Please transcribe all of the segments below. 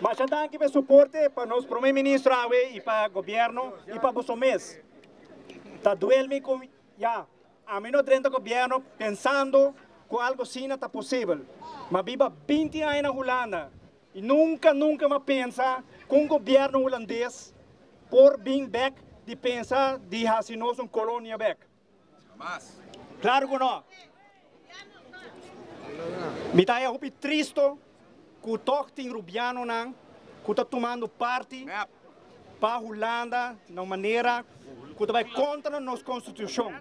Masha danki pa e soporte pa nos Prome Ministro awe y pa Gobierno y pa boso mes. Ta duel mi cu ya ami no drenta Gobierno pensando cu algo asina ta posibel. Ma biba binti aña na Hulanda y nunca nunca m'a pensa cu un Gobierno Hulandes por bin bek di pensa di haci nos un colonia bek. Claro cu no. Mi ta haya hopi tristo cu toch tin Rubianonan cu ta tumando parti pa Hulanda na un manera cu ta bay contra nos constitucion.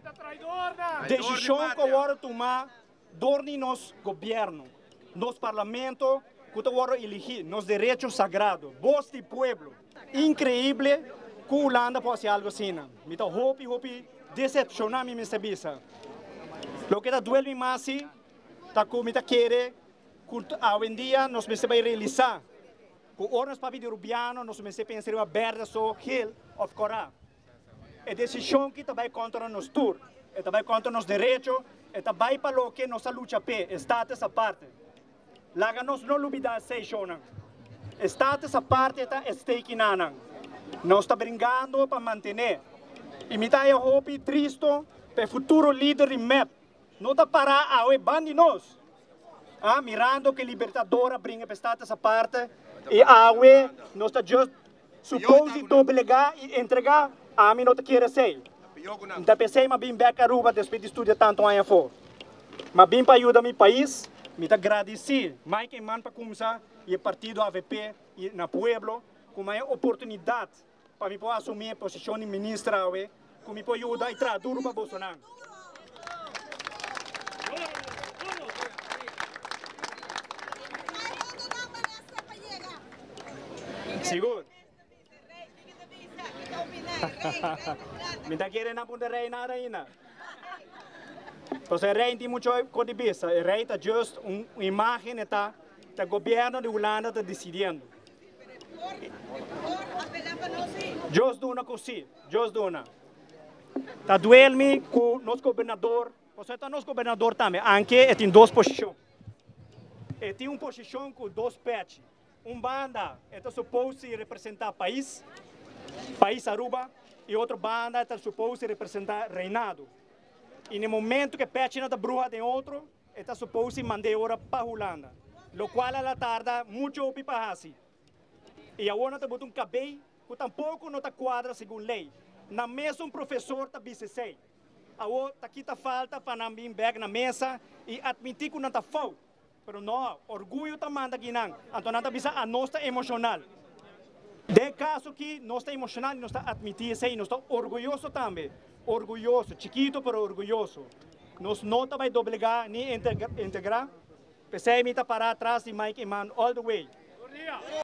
Decision cu a wordo tuma dor di nos gobierno, nos parlamento cu ta wordo eligi, nos derecho sagrado, bos di pueblo. Increible cu Hulanda por haci algo asina. Mi ta hopi hopi decepciona mi mester bisa. Loke ta duel mi mas si ta cu mi ta kere cu awendia nos mester bay realisa cu ora nos papia di Rubiano nos mester pensa riba berde so, geel of cora. E desishon ki ta bai kontra nos tur. E ta bai kontra nos derecho, e ta bai pa loke nos a lucha p'e, e status aparte. Laga nos no lubida esei, shownan. E status aparte ta e steekinanan. Nos ta bringando pa mantené. I mi ta haya hopi tristo pa e futuro lider di mep no ta pará awe ban di nos. Ah, mirando ke Libertador a bringa pa e status aparte i awe nos ta just Suppose di doblegá i entregá, ami no ta kere esei. N ta pensei m'a bin bek Aruba despues di studia tantu aña afó. M'a bin pa yuda mi pais. Mi ta gradisí Mike Eman pa kumsa i e partido avp i na pueblo ku m'a e oportunidat pa mi por asumí e posishon di minister awe ku mi por yuda i traha duru pa bosonan. Sigur. Mi ta kere nan punta rey nada ainda. Pasobra e rey tin mucho cos di bisa. E rey ta just un imagen e ta ta gobierno di Hulanda ta decidiendo. Dios duna cu si. Dios duna. Ta duel mi cu nos gobernador, pasobra ta nos gobernador tambe, anke e tin dos posicion. E tin un posicion cu dos pechi. Un banda e ta supos di representa pais, pais Aruba, y otro banda e ta supos di representa reinado. Y na e momento cu e pechinan ta bruha den otro, e ta supos di manda e ora pa Hulanda, locual a la tarda mucho hopi pa haci. Y awor nan ta bota un cabey cu tampoco no ta cuadra segun ley. Nan mesun profesor ta bisa esey. Awor ta kita falta pa nan bin bek na mesa y admiti cu nan ta fout. Pero no, orguyo ta manda aki nan. Anto nan ta bisa anos ta emocional. Den e caso aki nos ta emocional y nos ta admiti esey y nos ta orguyoso tambe. Orguyoso, chikito pero orguyoso. Nos no ta bay doblega ni integra. P'esey mi ta para atras di Mike Eman all the way.